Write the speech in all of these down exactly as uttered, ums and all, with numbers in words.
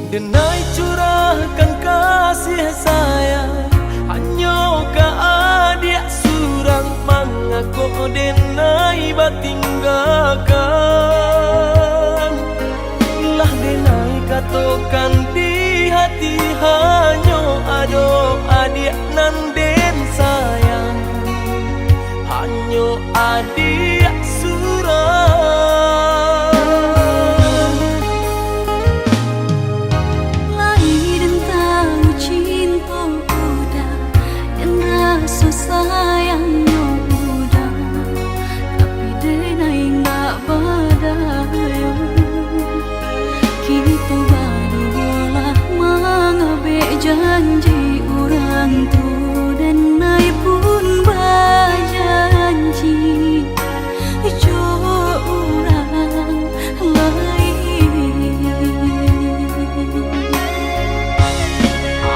Denai curahkan kasih sayang, hanyo ka adiak surang, mangako denai batinggakan. Lah denai katokan di hati, hanyo ado adiak nan den sayang, hanyo adiak surang. Lai den tahu cinto uda, den raso sayangnyo uda, tapi den indak badayo. Kito baduo lah mangabek janji urang tuo, denai pun bajanji jo urang lain.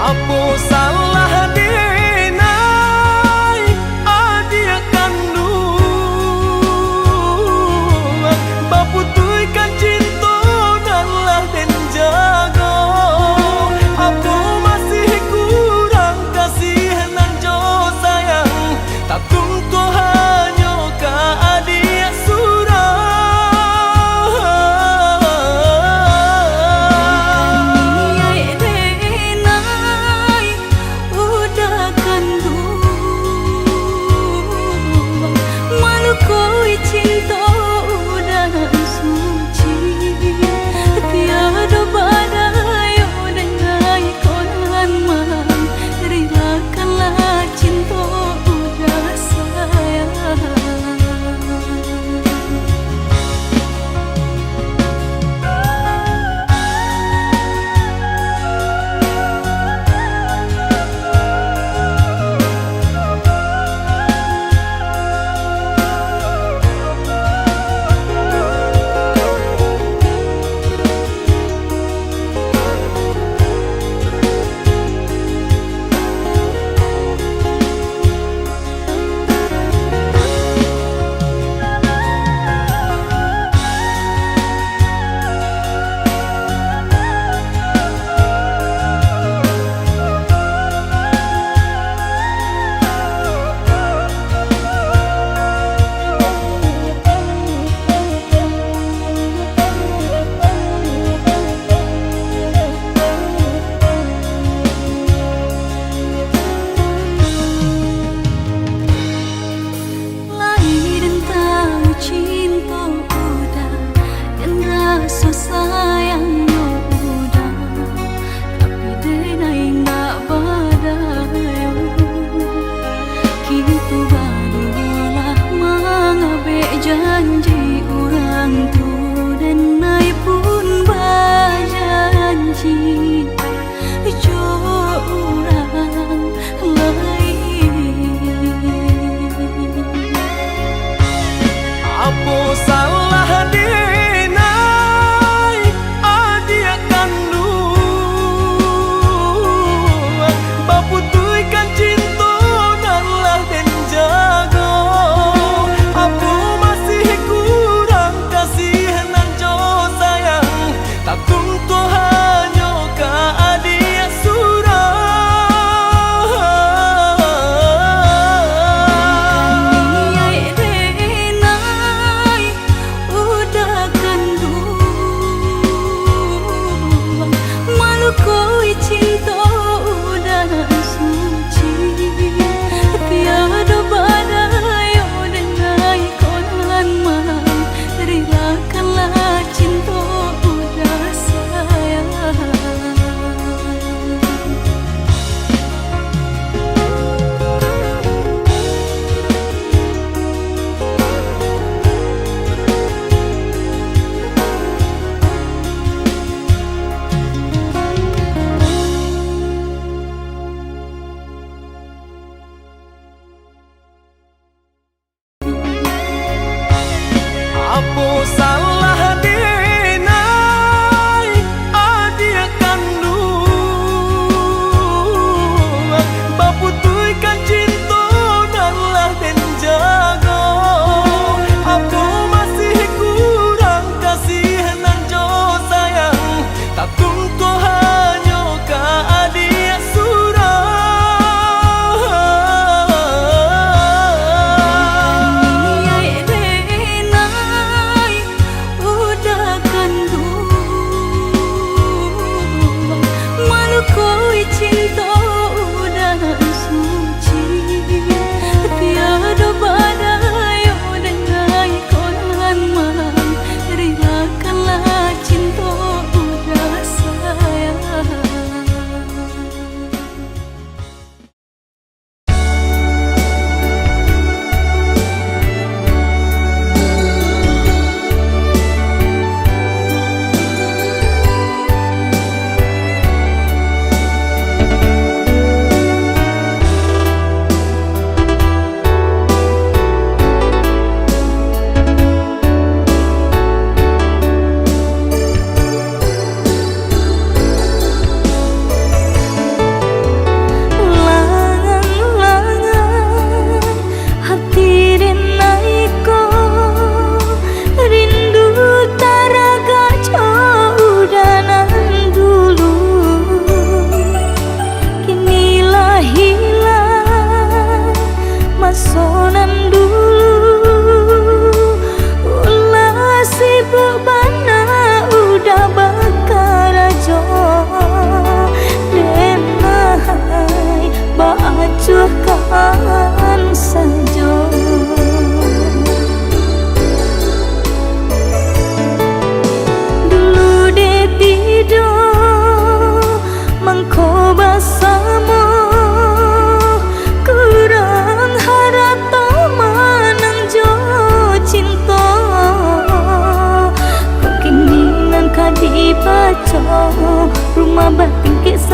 Apo salah denai adiak kanduang, baputuihkan cinto nan lah den jago? Apo masih kurang kasih nan jo sayang? Tatunto hanyo ka adiak surang. Niaik denai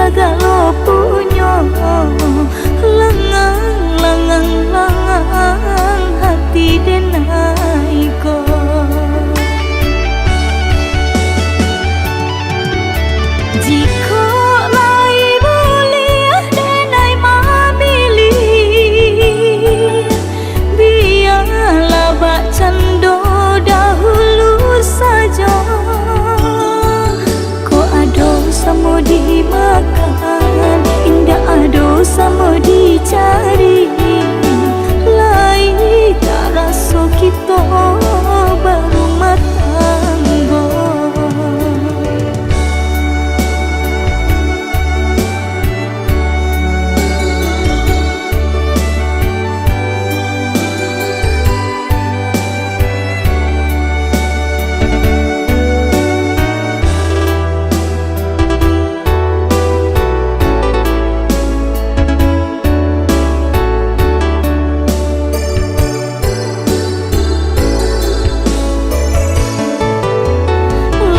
sagalo punyo, langang, langang, langang hati denai ko. Jikok lai buliah denai mamiliah, bialah bakcando dahulu sajo. Kok ado samo dimakan, indak ado samo dicari, lai taraso kito barumah tanggo.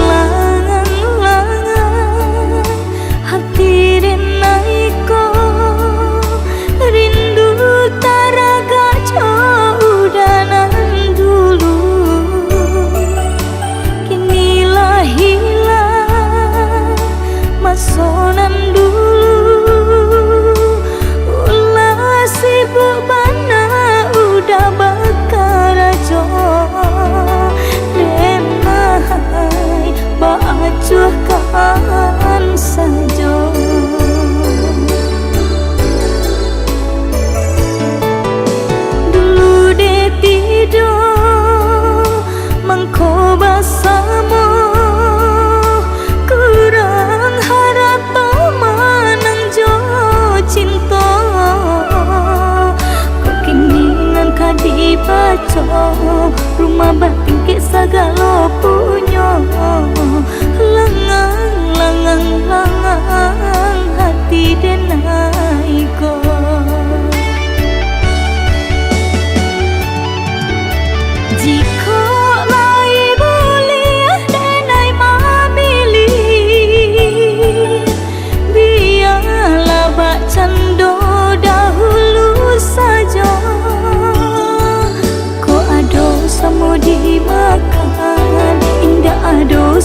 Langang-langang hati denai ko, rindu taragak jo udah nan dulu. Kini lah hilang maso nan dulu, ulah sibuk bana udah bakarajo, denai baacuahkan sajo. Dulu dek tido mangko basamo, kurang harato manang jo cinto. Kok kini nan ka dibaco, rumah batingkek sagalo punyo, langang, langang, langang hati denai ko. Jikok lai buliah denai mamiliah, bialah bakcando dahulu sajo. Kok ado samo dimakan, indak ado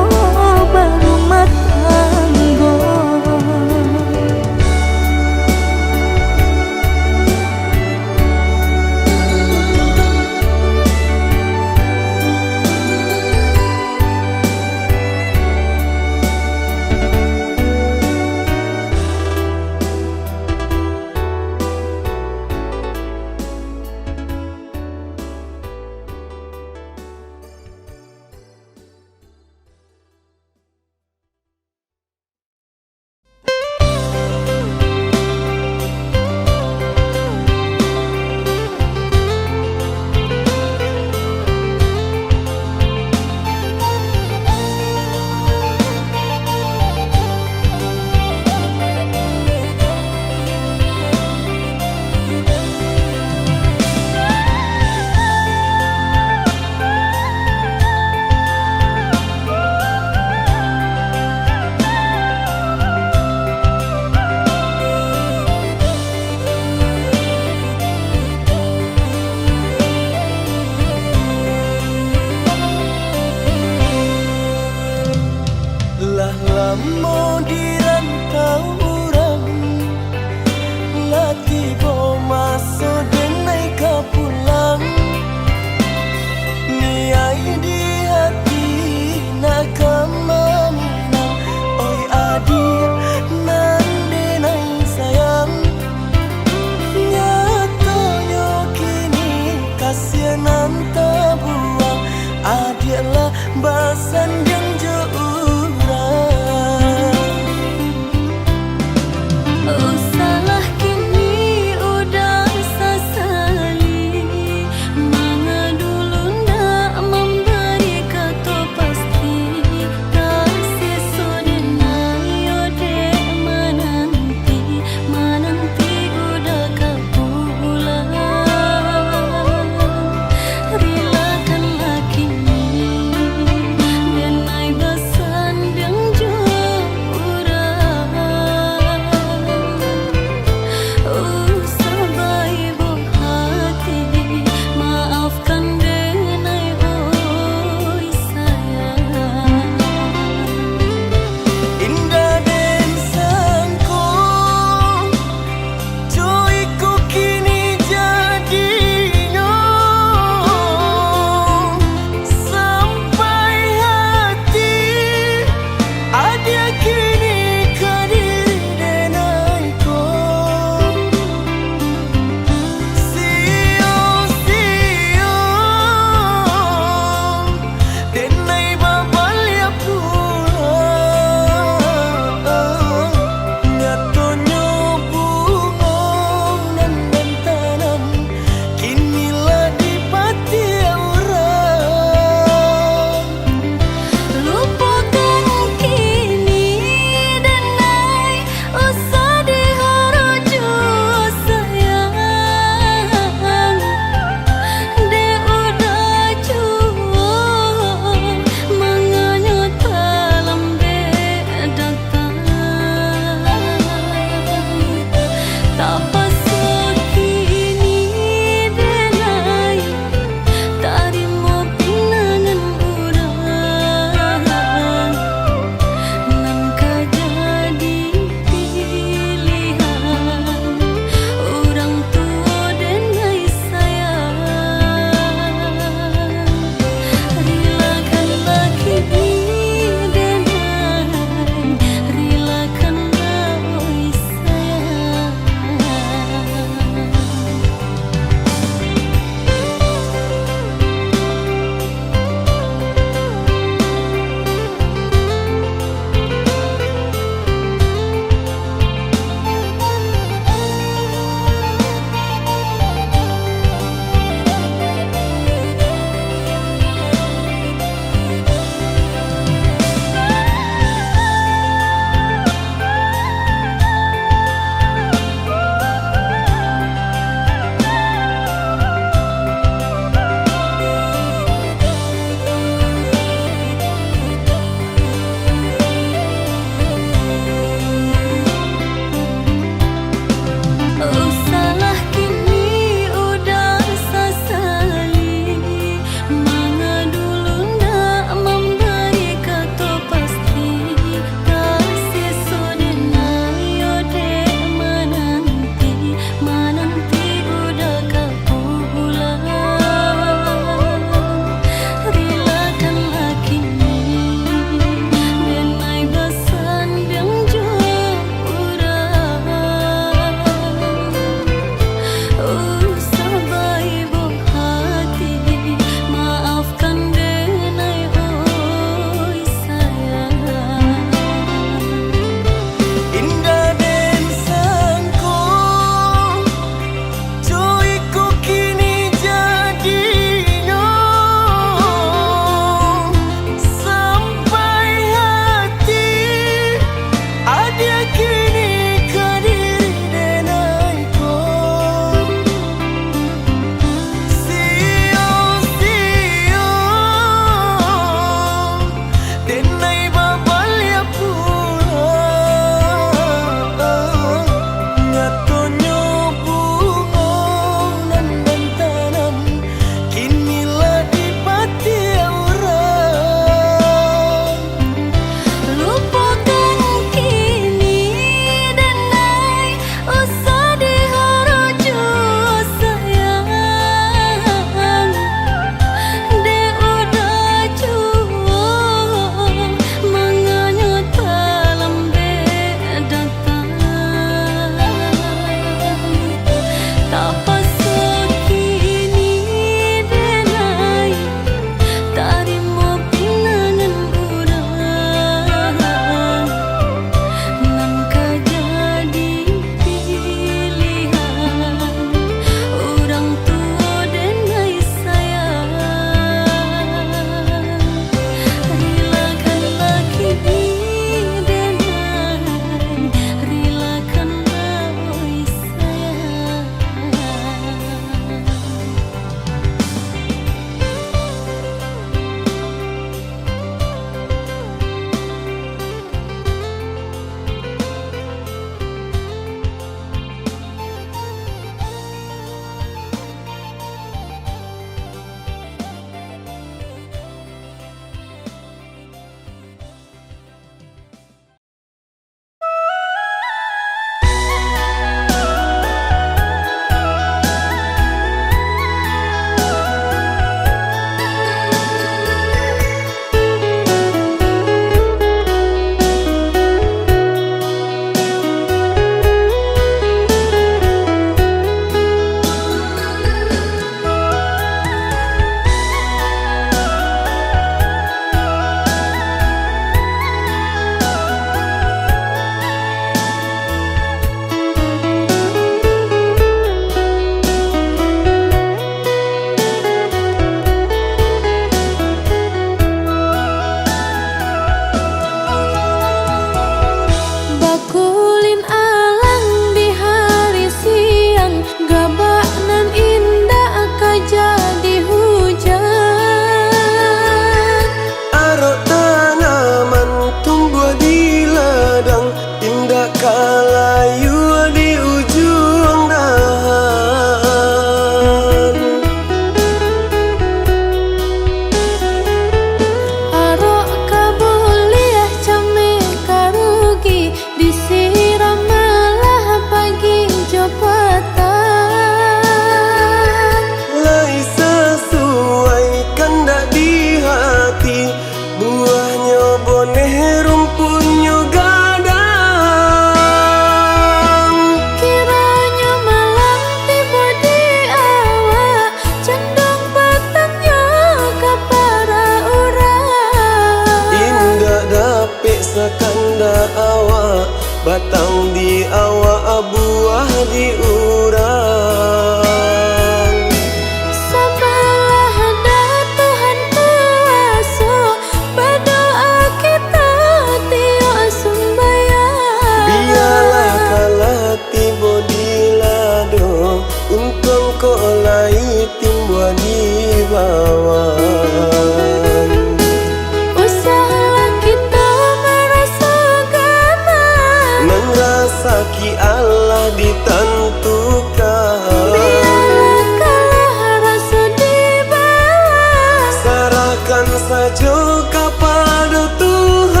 Kan sajo kapado Tuhan.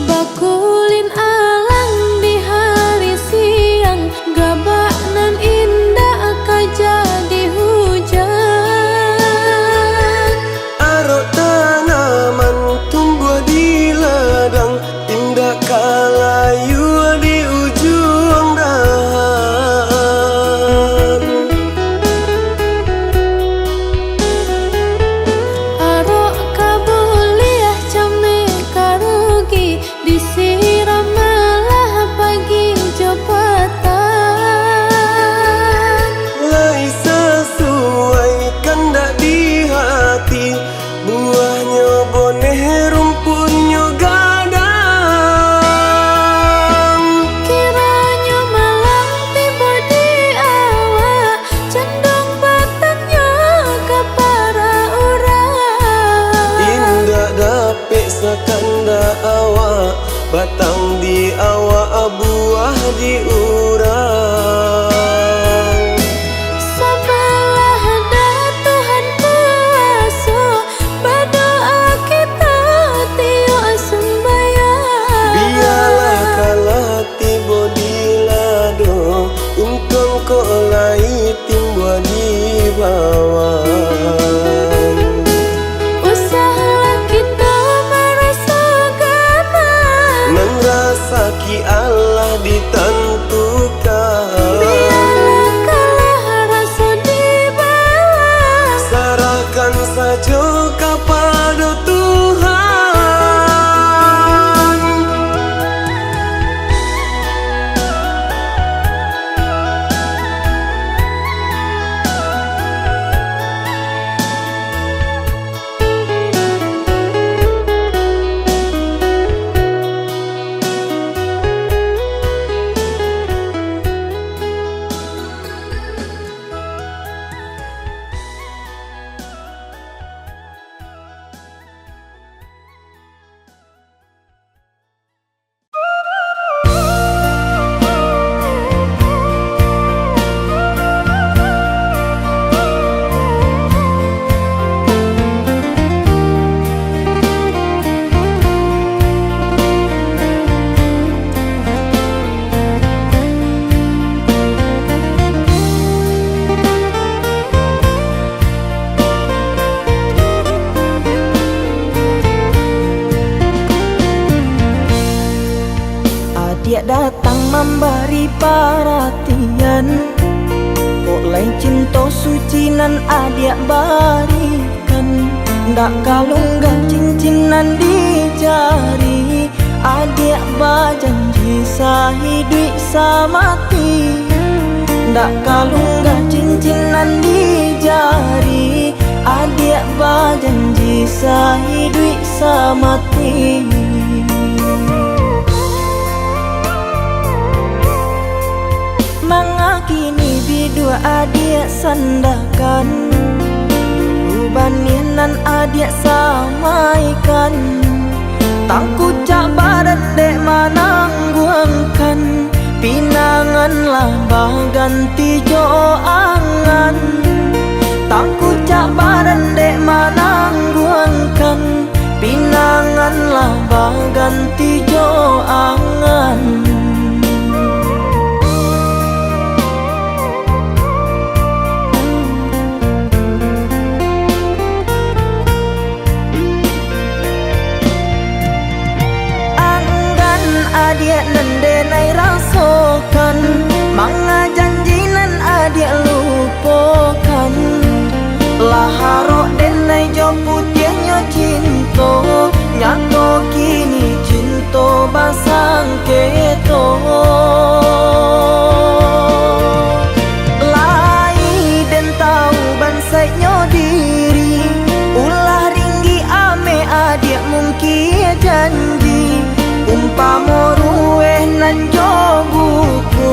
Bakulin alang di hari siang, gabak nan indak ka jadi hujan. Arok tanaman tumbuah di ladang, indak ka layua di ujuang dahan. Arok ka buliah cameh ka rugi, disiram malah pagi jo patang. Lai sasuai kandak di hati, buahnyo boneh, rumpunnyo gadang. Kironyo malang tibo di awak, condong batannyo ka parak urang. Indak dapek sakandak awak, batang di awak, buah di urang. Sabalah dah Tuhan kuaso, badoa kito tiok sumbayang. Bialah kalah tibo di lado, untuang kok lai timbua di bawah. Usahlah kito maraso ganal. Nan rasaki Allah ditantukan. Bialah kalah raso di bawah. Sarahkan sajo kapado Tuhan. Adiak datang mambari paratian, kok lai cinto suci nan adiak barikan. Ndak ka lunggah cincin nan di jari, adiak bajanji sahiduik samati. Ndak ka lunggah cincin nan di jari, adiak bajanji sahiduik samati. Manga kini biduak adiak sandakan, dulu baniah nan adiak samaikan. Tangkucak badan dek manangguangkan, pinangan lah baganti jo angan. Tangkucak badan dek manangguangkan, pinangan lah baganti jo angan. Anggan adiak nan denai rasokan, manga janji nan adiak lupokan. Lah arok Jo putiahnyo cinto, nyato kini cinto basangketo. Lai den tau bansaiknyo diri, ulah ringgi ameh adiak mungkin janji. Umpamo rueh nan jo buku,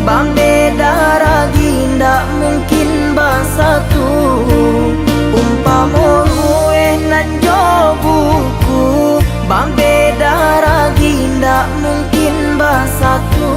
bambeda ragi ndak mungkin basatu. Umpamo rueh nan jo buku, bambeda ragi ndak mungkin basatu.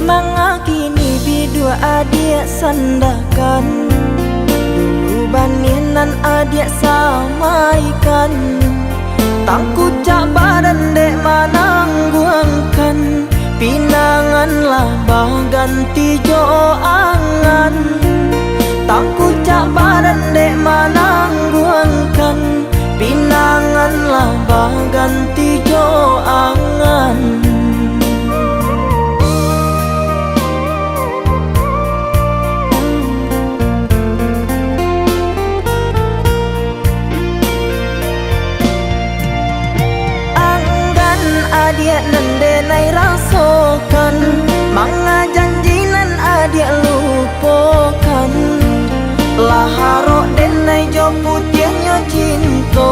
Manga kini biduak adiak sandakan, dulu baniah nan adiak samaikan. Tangkucak badan dek manangguangkan, pinangan lah baganti jo angan. Tangkucak badan dek manangguangkan, pinangan lah baganti jo angan. Anggan adiak nan denai rasokan, manga janji nan adiak lupokan. Lah arok denai jo putiahnyo cinto,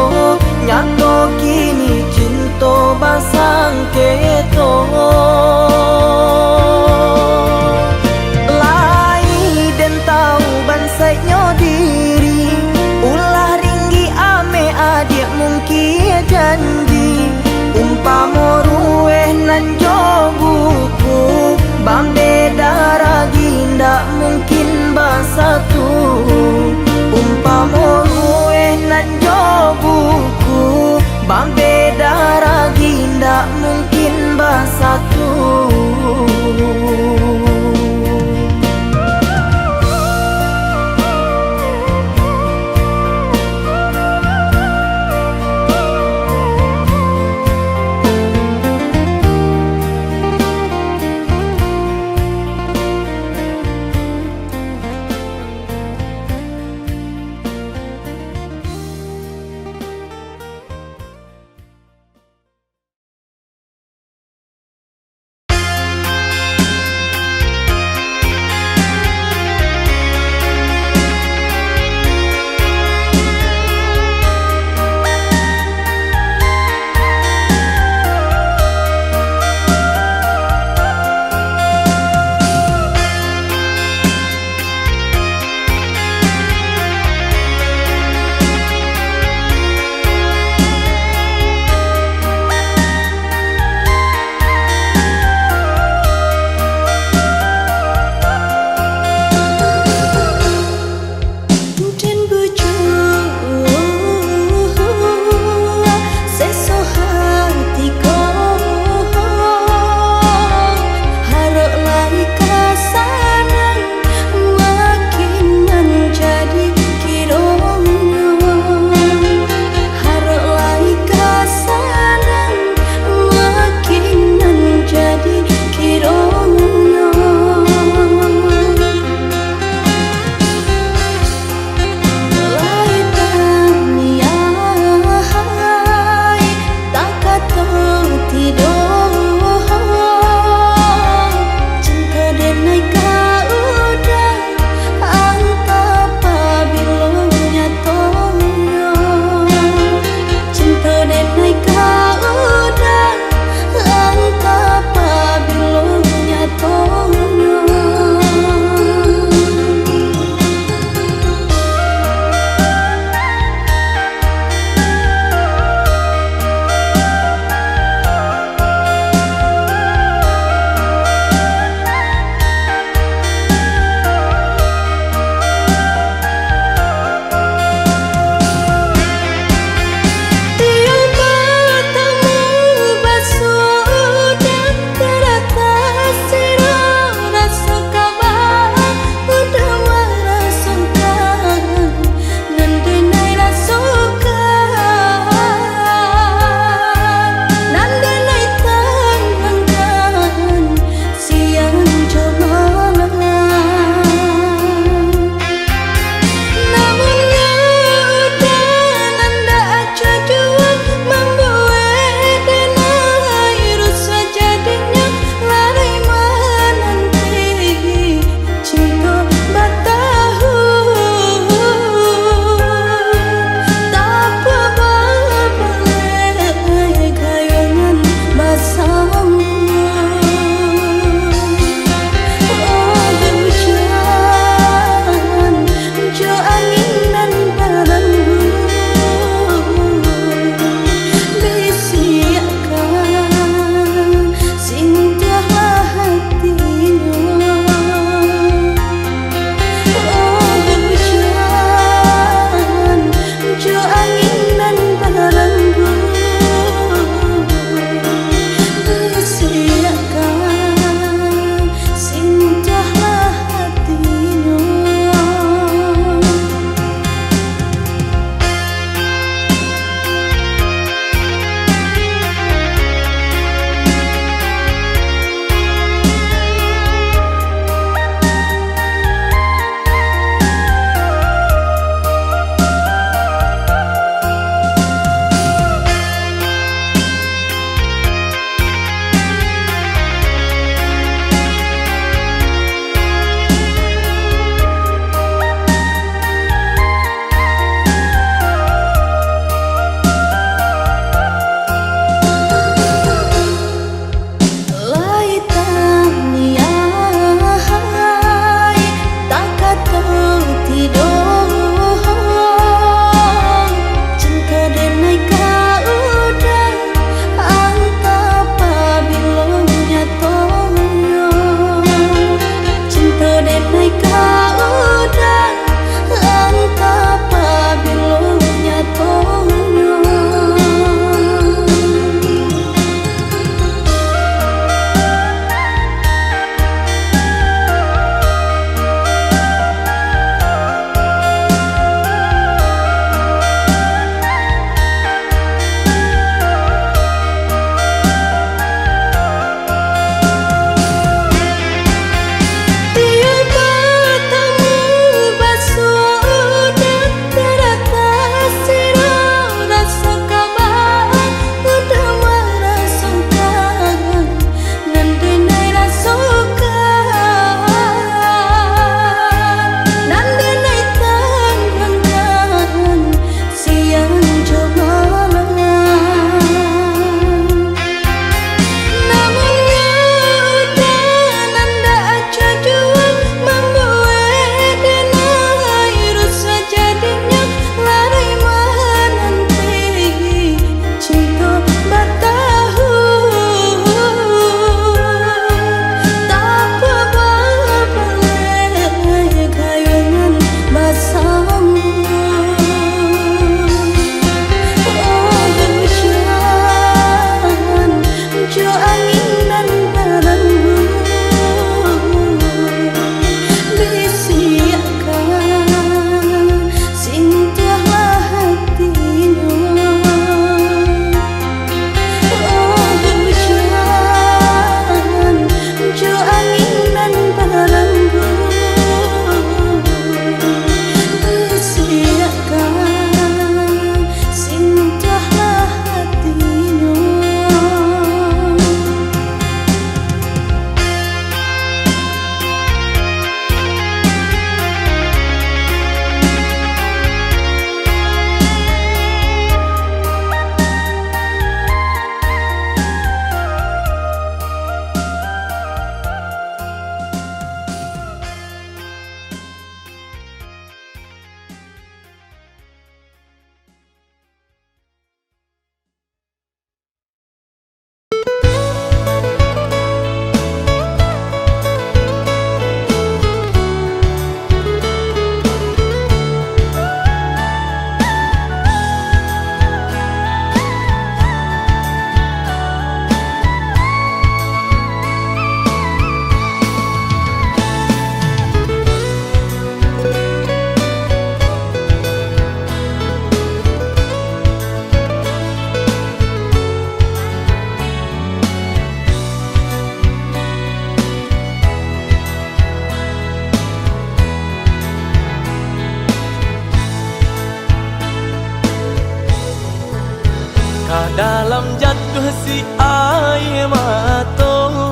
nyato kini cinto basangketo. Lai den tau bansaiknyo diri, ulah ringgi ameh adiak mungkin janji. Umpamo rueh nan jo buku, bambeda ragi ndak mungkin basatu. Umpamo rueh nan jo buku, bambeda ragi ndak mungkin basatu. Cinto denai ka uda, antah pabilo nyatonyo. Cinto denai ka uda, antah pabilo nyatonyo. Nan denai rasokan, nan denai tangguangkan, siang jo malam. Namun nyo udah nan dak acuah juo, mambuek denai rusuah jadinyo, larai mananti. Cinto batahun, tapuah babaleh gayuangan basambung. Oh, ujan jo angin nan barambun, bisiakkan, sintuahlah hatinyo. Oh, ujan jo angin nan barambun, bisiakkan, sintuahlah hatinyo. Ka dalam jatuah si aia mato,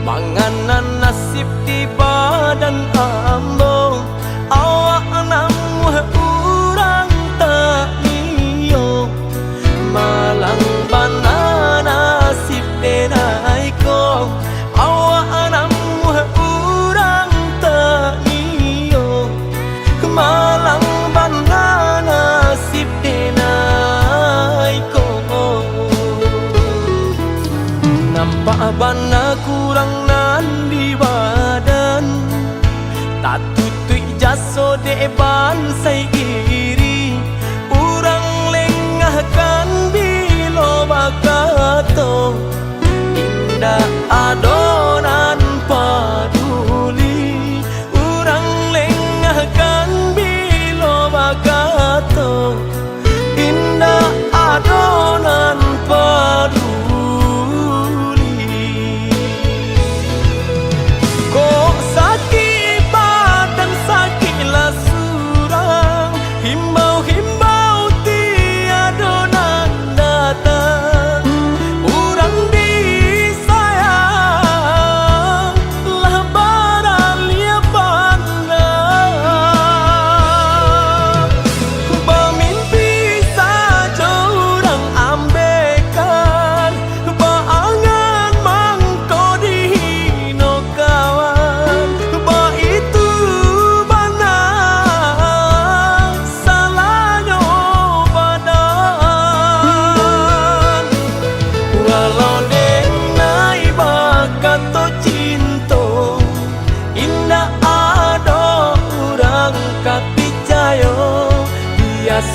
manganan nasib di badan ambo. Awak namuah urang tak nio, malang bana nasib denai ko. Awak namuah urang tak nio, malang bana nasib denai ko. Nampak bana kurang nan di badan, tatutuik jaso dek bansai iri. Urang lengahkan bilo bakato, indak ado nan paduli. Urang lengahkan bilo bakato, indak ado nan paduli. Kok sakik badan, sakiklah surang, himbau-himbau tiado nan datang. Urang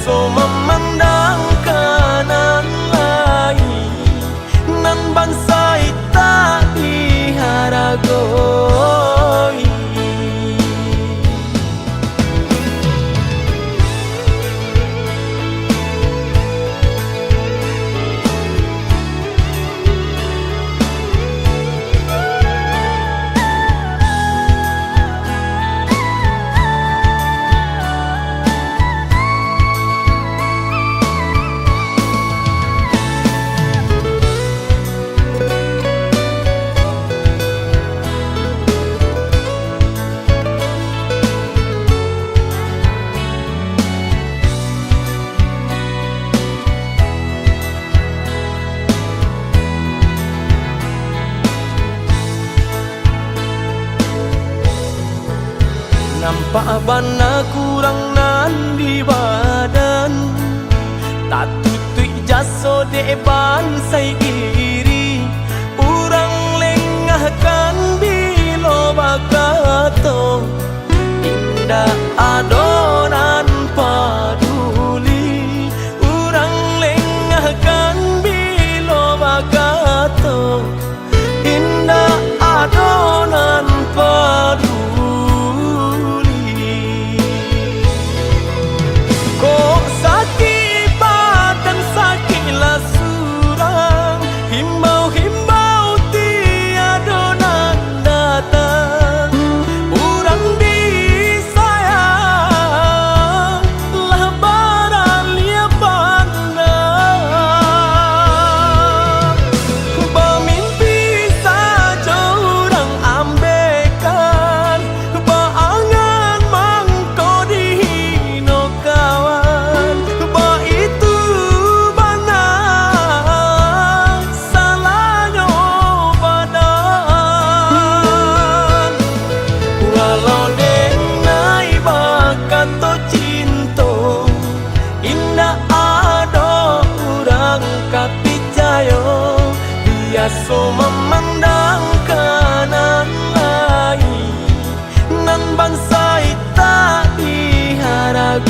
Mamandang ka nan lain, nan bansaik tak diharagoi. Nampak bana kurang nan di badan, tatutuik jaso dek bansaik diri. Urang lengahkan bilo bakato, indak ado nan paduli. Urang lengahkan bilo bakato, indak ado nan paduli. Kok sakik badan, sakiklah surang, himbau-himbau tiado nan datang. Urang disayang lah baraliah pandang. Bamimpi sajo urang ambekan, baangan mangko dihino kawan. Baitu bana salahnyo badan. Walau denai bakato cinto, indak ado urang ka picayo. Biaso mamandang ka nan lain, nan bansaik tak diharagoi.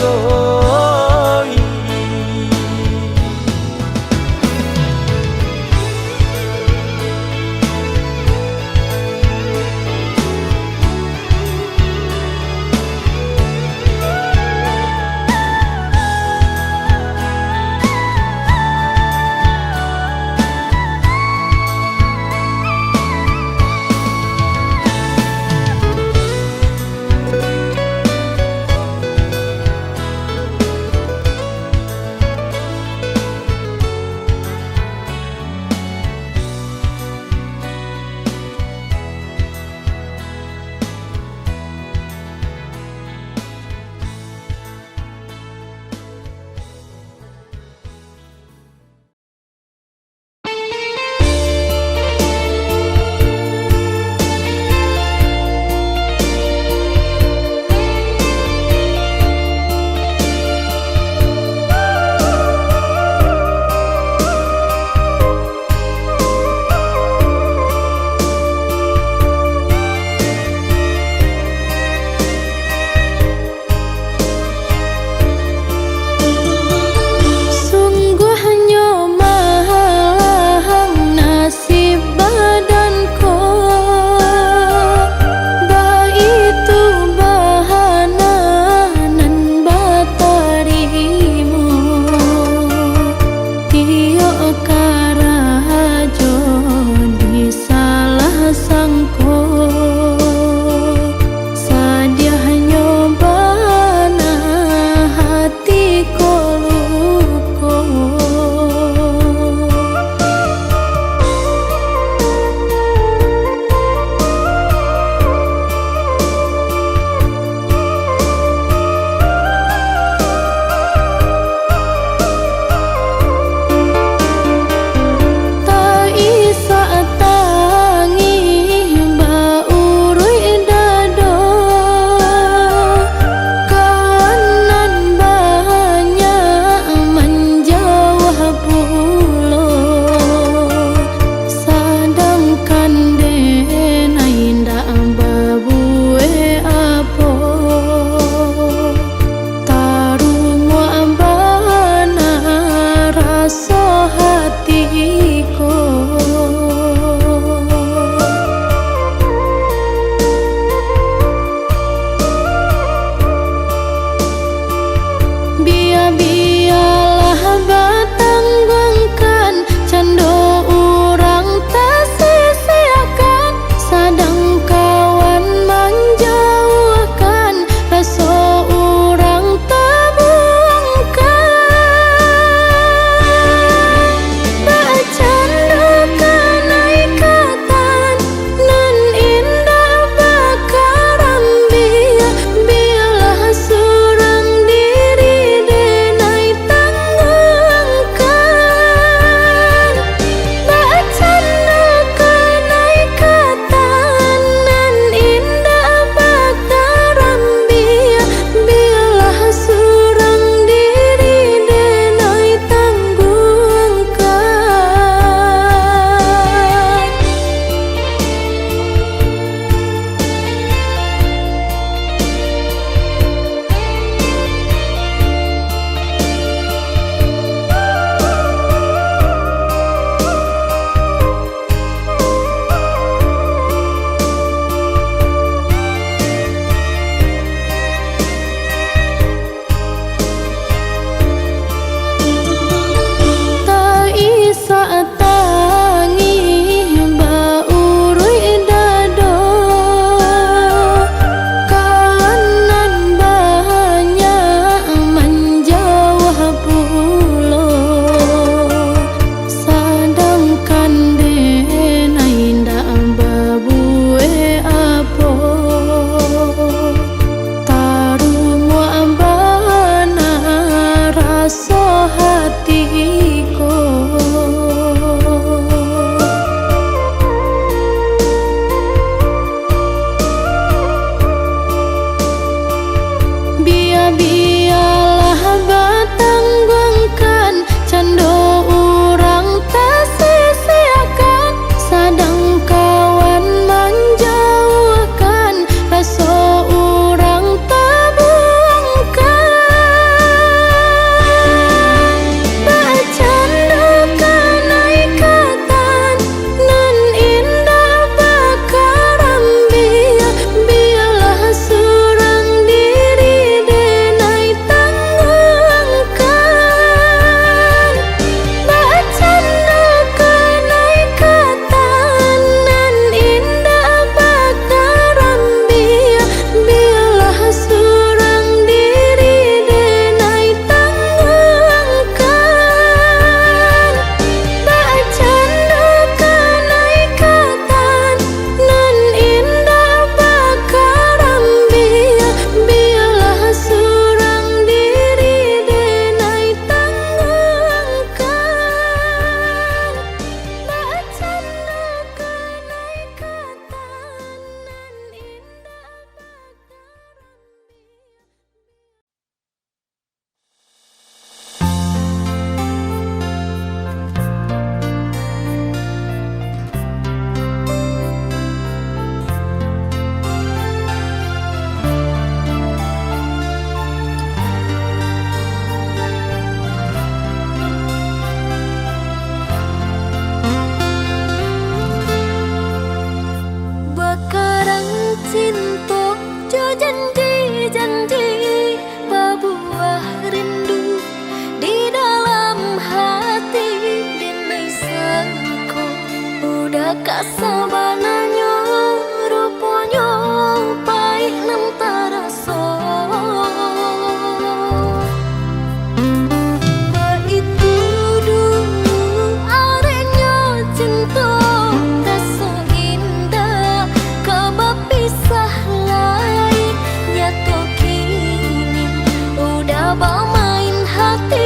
Pamain hati,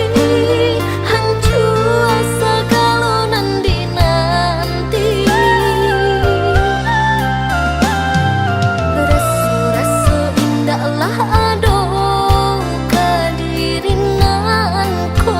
hancua sagalo nan dinanti. Raso-raso indaklah ado ka diri nan ko.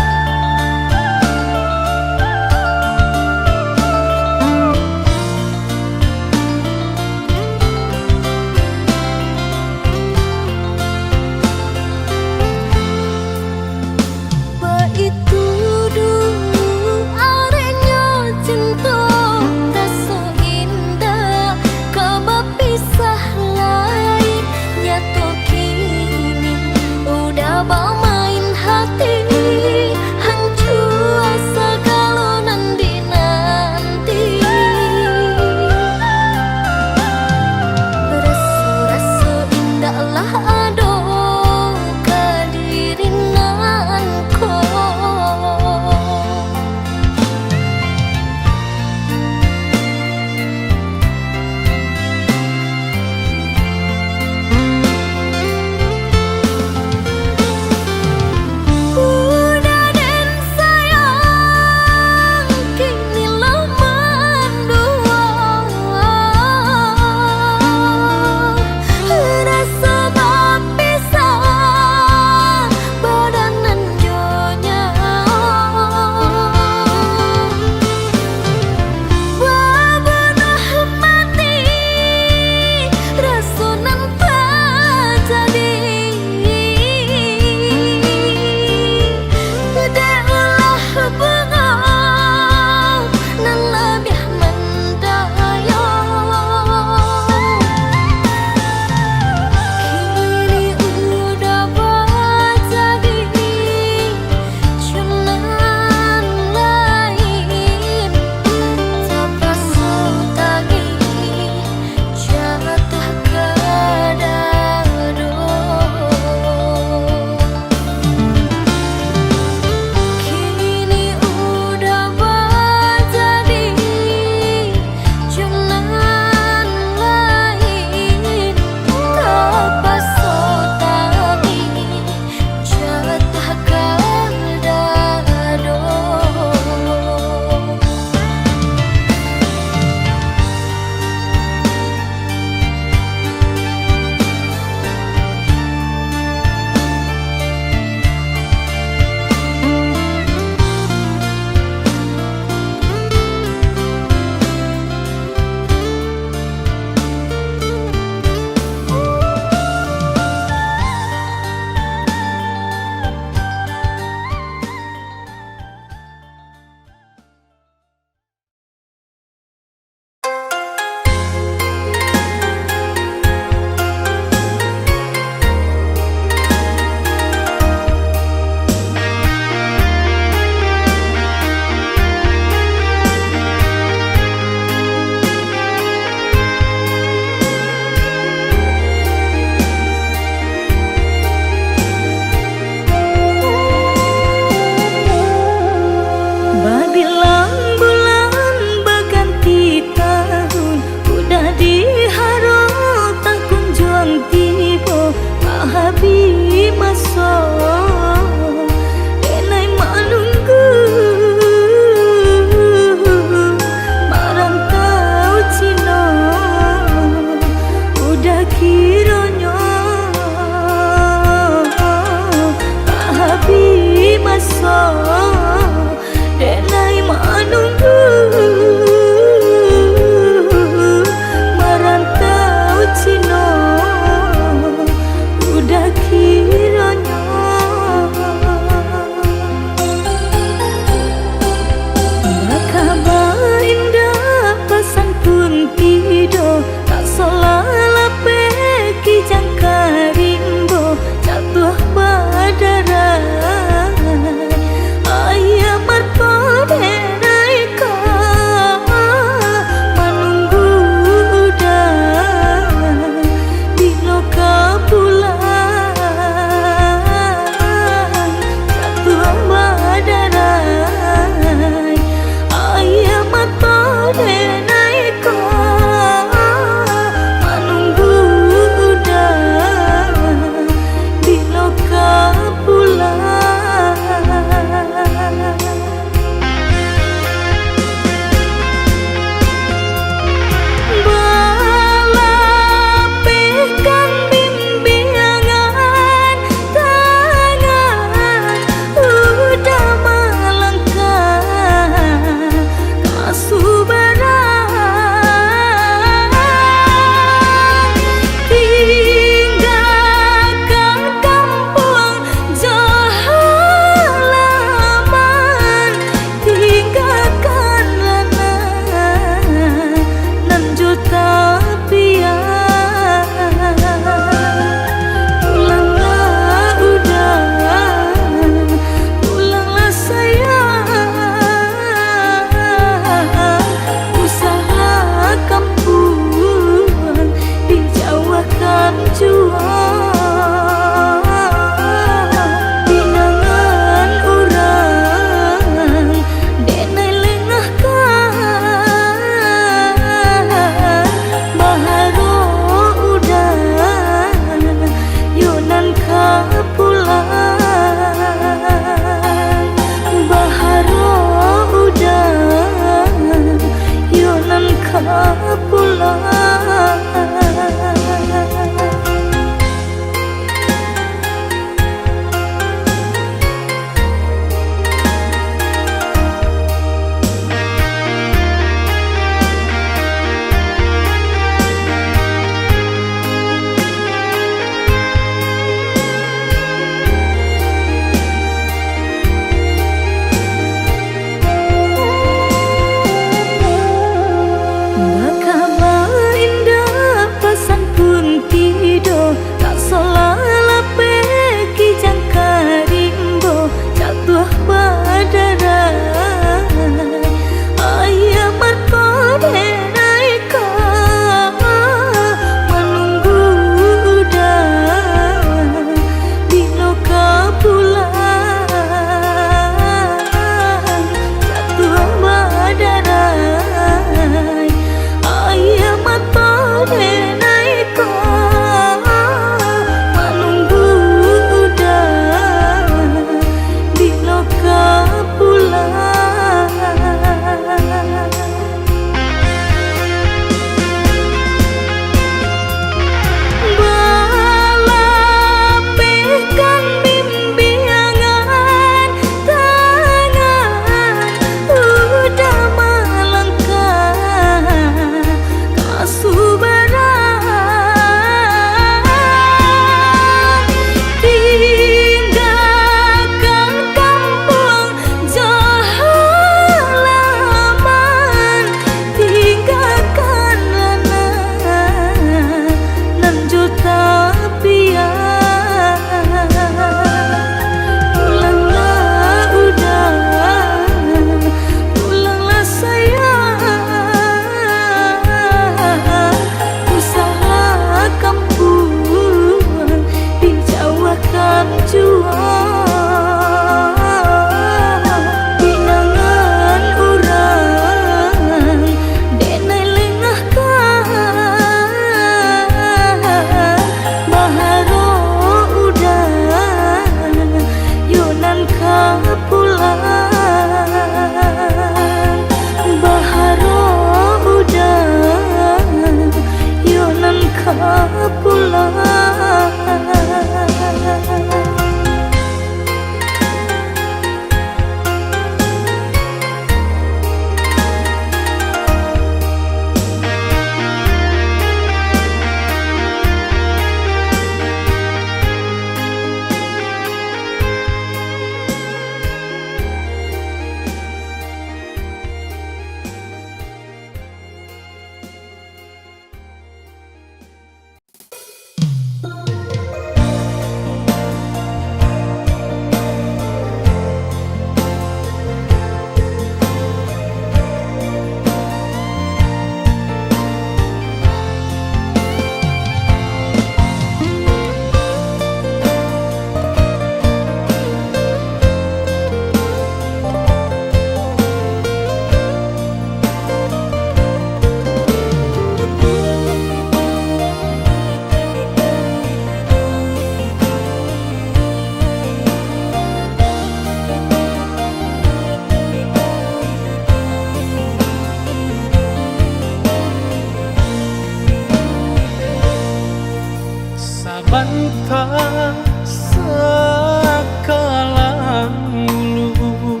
Sakalang ulu,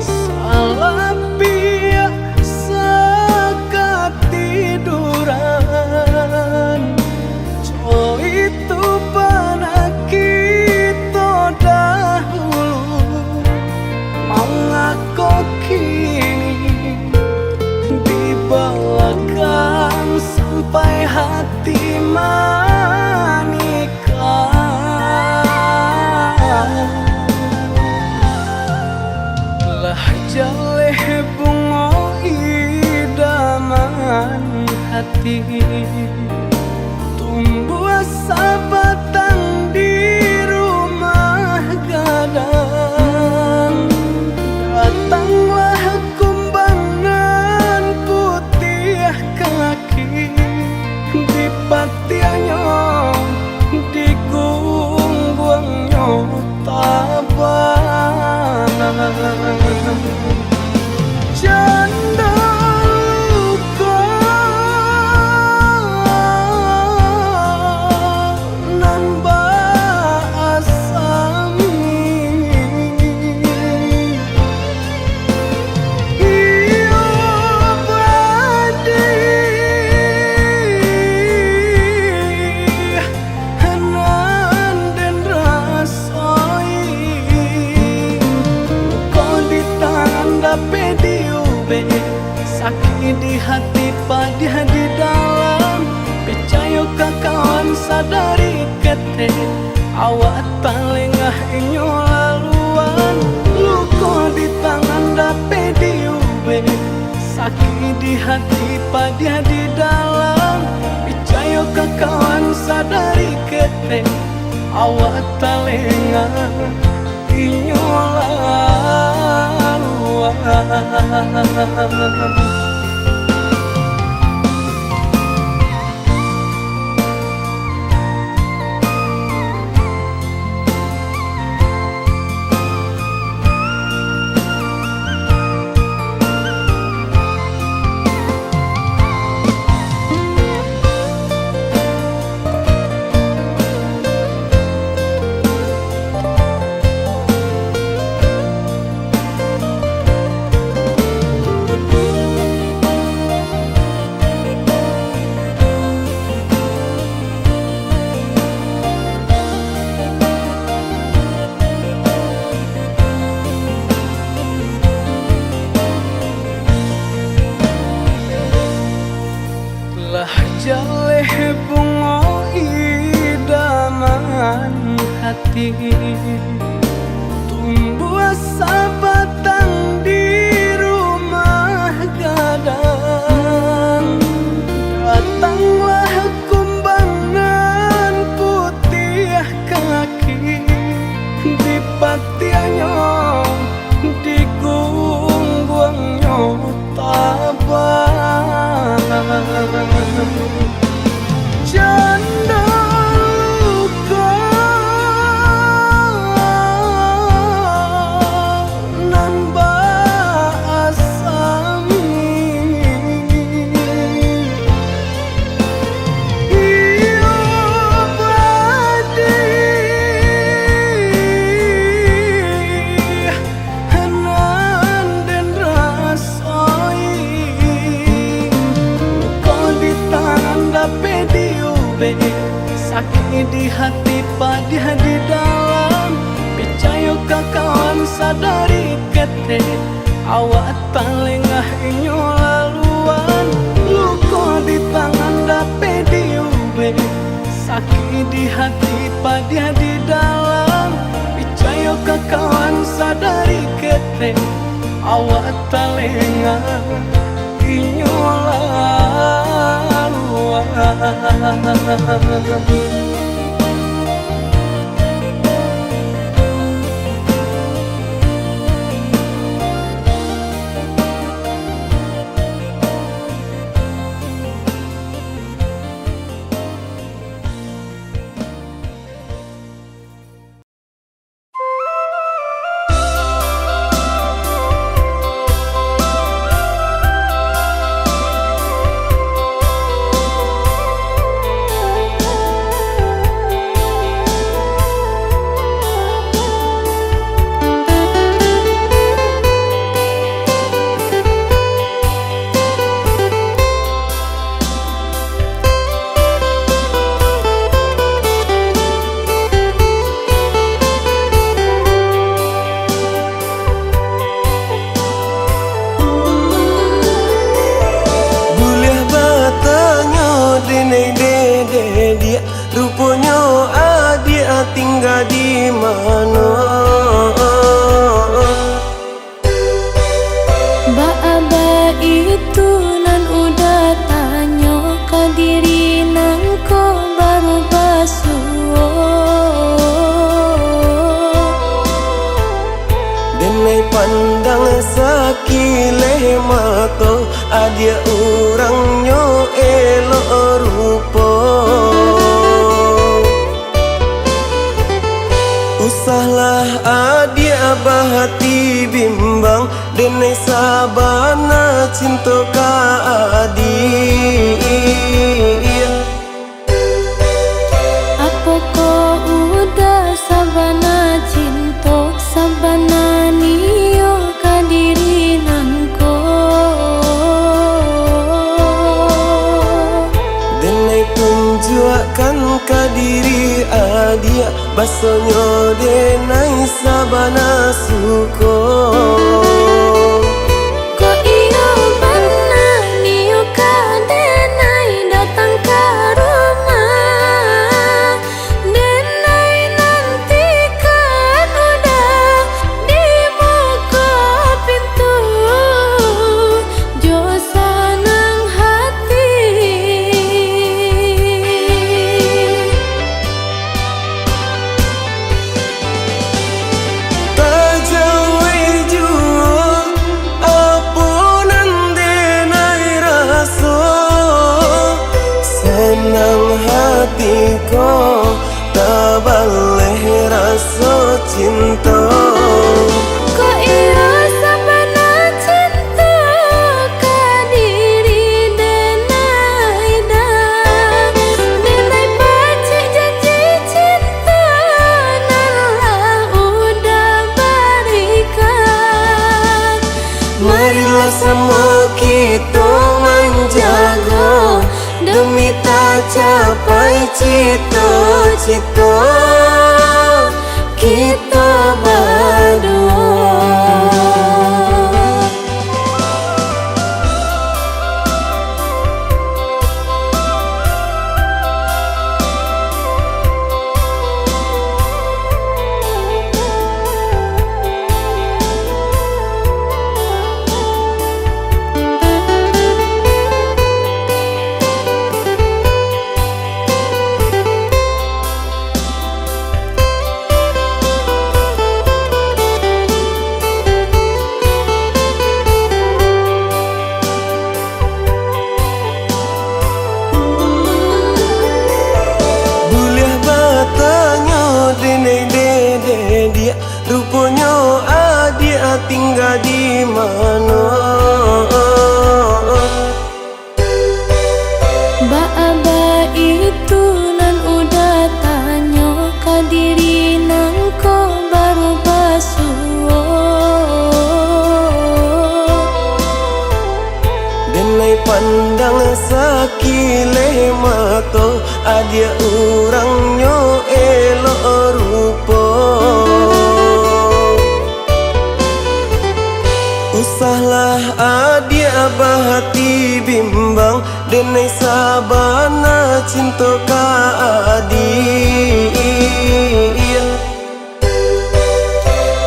salah piak sakatiduran. Co itu panakito dahulu, mangako kini di balakang sampai hati manikah. Lah jaleh bungo idaman hati, tumbuah sabatang di rumah gadang. Datanglah kumbang nan putiah kaki, dipatiahnyo, digungguangnyo tabang. Jando luko nan baasam, iyo badih nan den rasoi. Luko di tangan dapek diubek, sakik di hati padiah di dalam. Picayo ka kawan sadari ketek, awak talengah inyo laluan. Luko di tangan dapek diubek, sakik di hati padiah di dalam. Picayo ka kawan sadari ketek, awak talengah inyo laluan. Lah jaleh bungo idaman hati, tumbuah sabatang di rumah gadang. Datanglah kumbang nan putiah kaki, dipatiahnyo, digungguangnyo tabang. Jando luko nan baasam, iyo badih nan den rasoi. Luko di tangan dapek diubek, sakik di hati padiah di dalam. Picayo ka kawan sadari ketek, awak talengah inyo laluan. Luko di tangan dapek diubek, sakik di hati padiah di dalam. Picayo ka kawan sadari ketek, awak talengah inyo laluan. Nyo adiak tingga di mano? Baa baitu nan Uda tanyo ka diri nangko baru basuo? Denai pandang sakileh mato, adiak urang nyo elok rupo. Usahlah adiak bahati bimbang, denai sabana cinto ka adiak. Apokoh Uda sabana cinto, sabana nio ka diri nangko? Denai tunjuakkan ka diri adiak, basonyo denai sabana suko. Kok iyo bana nio ka denai datang ka rumah, denai nantikan Uda di muko pintu jo sanang hati. Tajawai juo, apo nan denai raso, sanang hati ko, tabaleh raso cinto. Kok iyo sabana cinto ka diri denai, Da? Denai pacik janji cinto nan lah Uda barikan. Marilah samo kito manjago, demi tacapai cito-cito kito baduo. Buliah batanyo denai dek diak, ruponyo adiak tingga di mano? Baa baitu nan Uda tanyo ka diri nangko baru basuo? Denai pandang sakileh mato, adiak urang nyo elok rupo. Usahlah adiak bahati bimbang, denai sabana cinto ka adiak.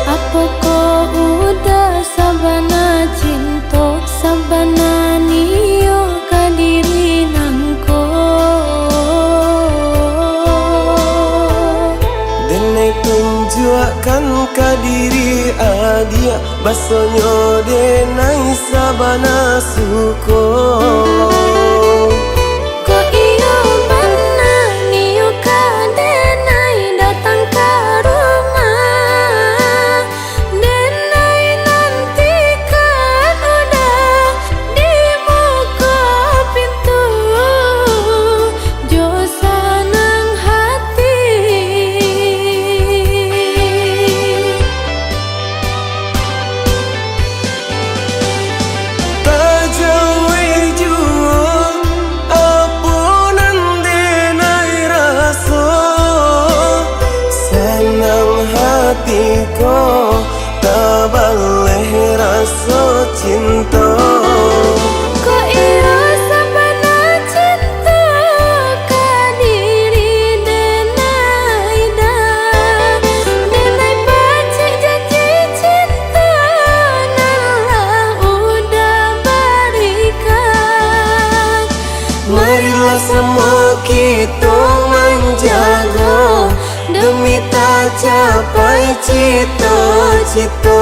Apokoh Uda sabana cinto, sabana nio ka diri nangko? Denai tunjuakkan ka diri adiak, basonyo denai sabana suko. Kok iyo bana nio ka denai datang ka rumah, denai nantikan Uda di muko pintu jo sanang hati. Tajawai juo, apo nan denai raso, sanang hati ko, tabaleh raso cinto. Kok iyo sabana cinto ka diri den Sito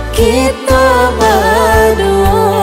kito baduo.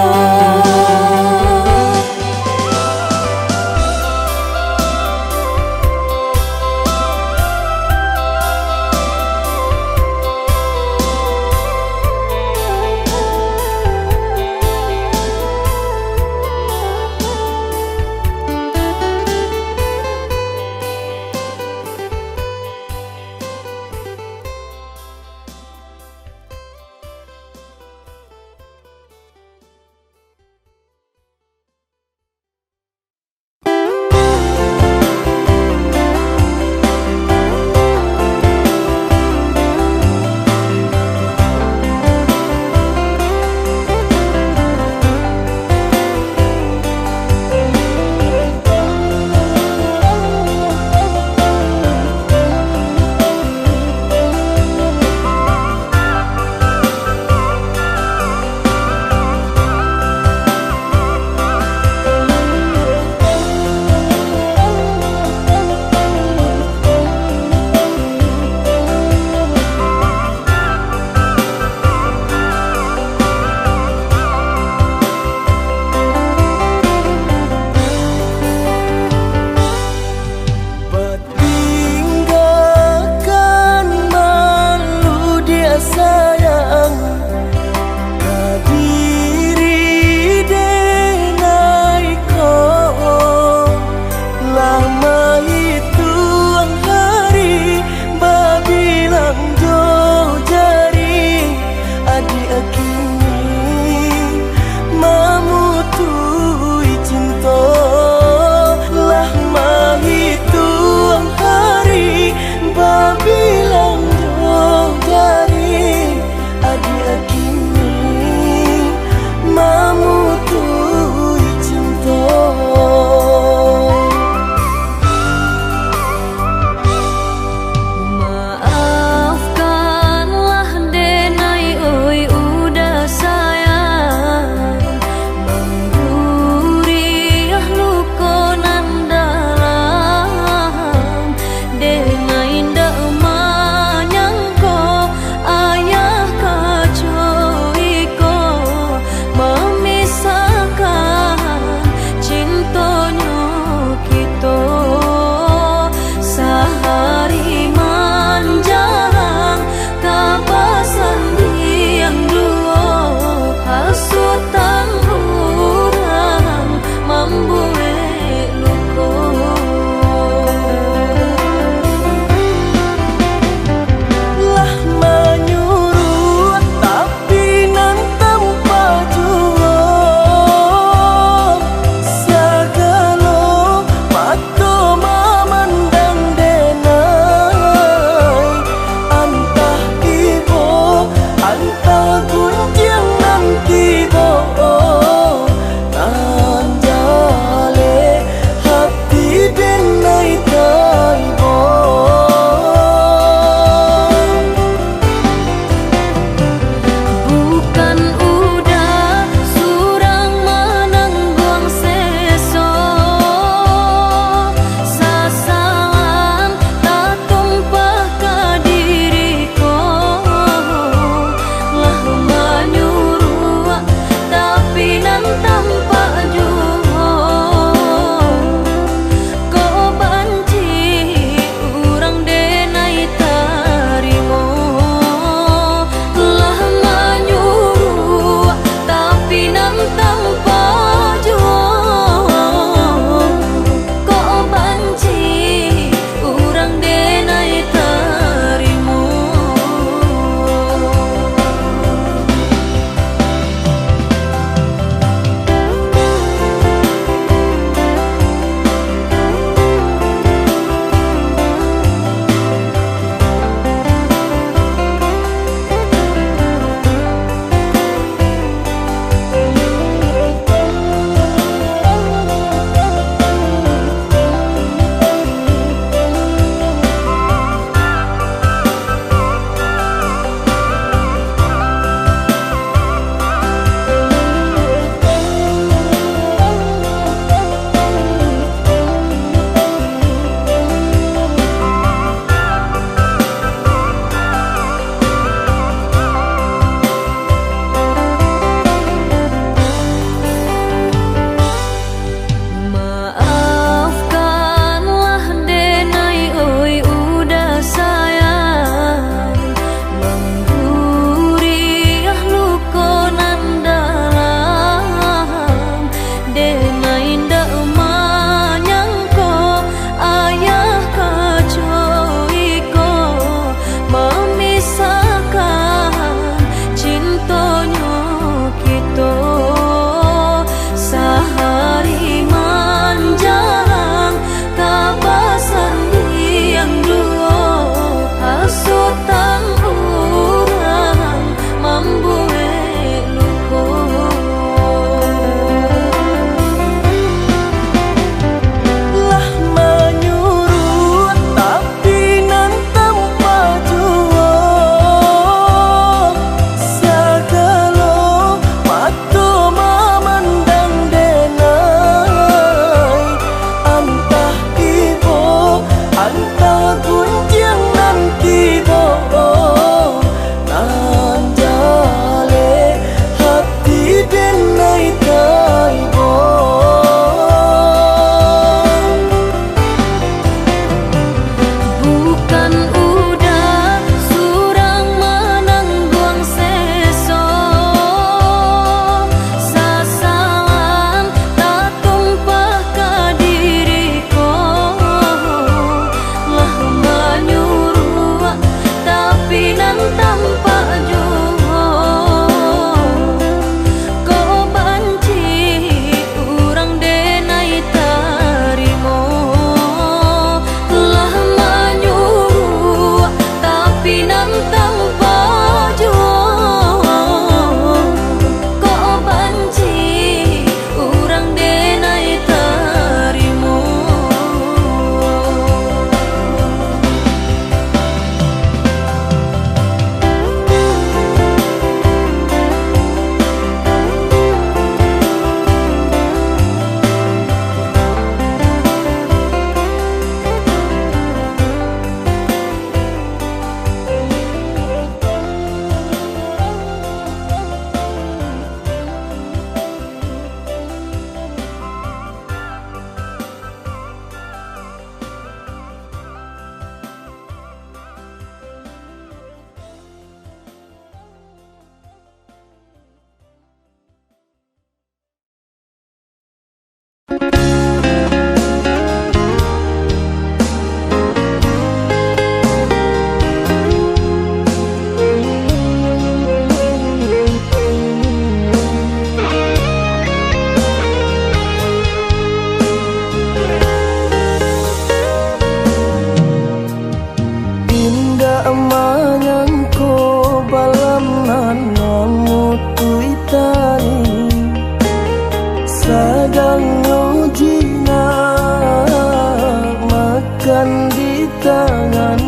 kan di tangan.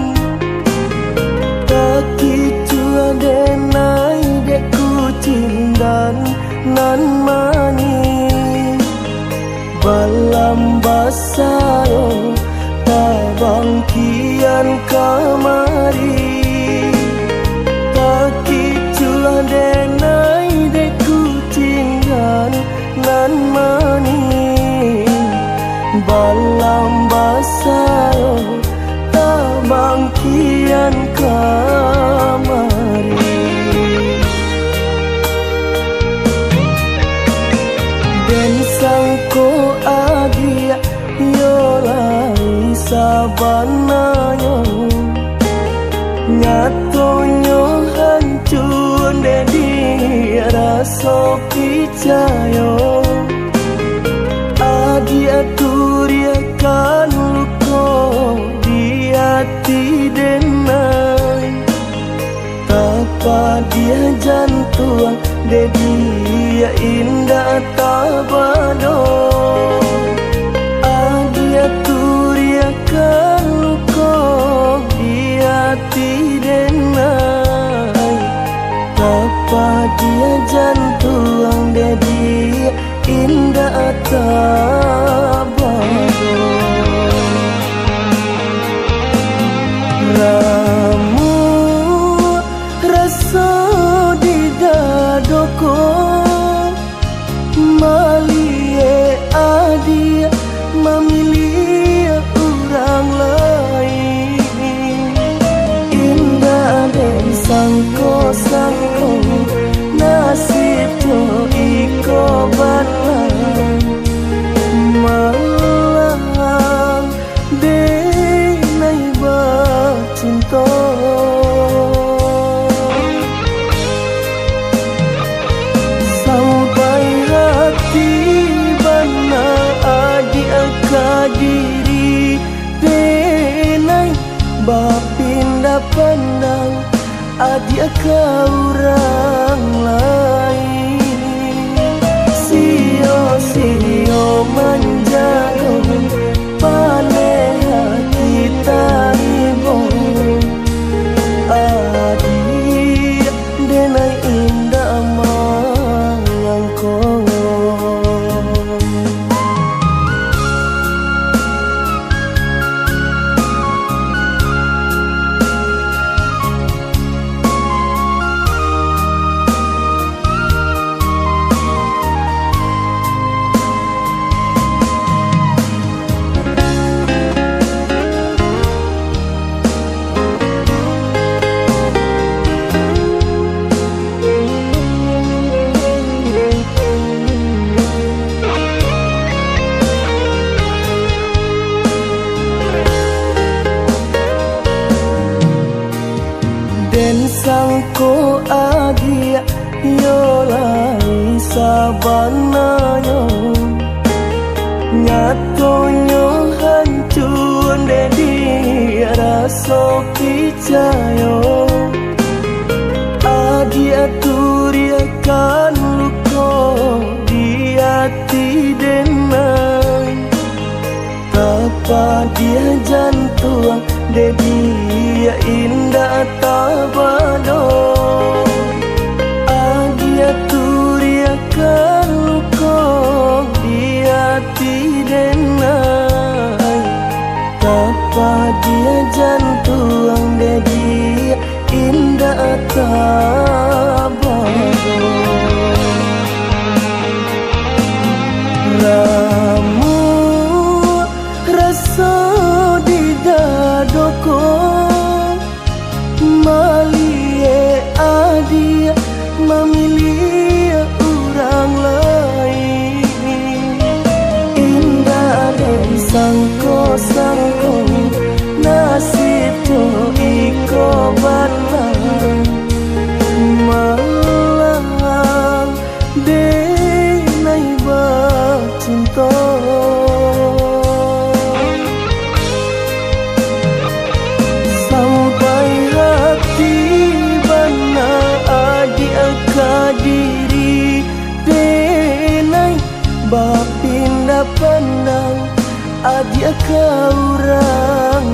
Takicuah denai dek kucindan nan manih. Balam basayo tabang kian kamari. Takicuah denai dek kucindan nan manih. Balam basayo tabang kian kamari. Den sangko adiak, iyo lai sabananyo. Nyatonyo hancua dek di raso picayo. Adiak turiahkan luko di ati denai. Tapadiah jantuang dek diak indak taba doh. Adiak turiahkan luko di ati denai. Tapadiah jantuang dek diak indak taba doh. Ramuah raso di dado ko, maliek adiak mamiliah urang lain. Indak den sangko-sangko, nasib tu iko bana. Malah denai bacinto. Sampai hati bana adiak ka diri denai bapindah pandang. Adiak ka urang lain, sio-sio manjago, paneh hati taribo. Adiak denai indak mangangko. Den sangko adiak, iyo lai sabananyo. Nyatonyo hancua dek di raso picayo. Adiak turiahkan luko di ati denai. Tapadiah jantuang dek diak indak taba doh. Adiak turiahkan luko di ati denai. Tapadiah jantuang dek diak indak taba doh. Ramuah raso di dado ko, maliek adiak mamiliah urang lain. Indak den sangko-sangko, nasib tu iko bana. Malah denai bacinto. Sampai hati bana adiak ka diri denai bapindah pandang. Adiak ka urang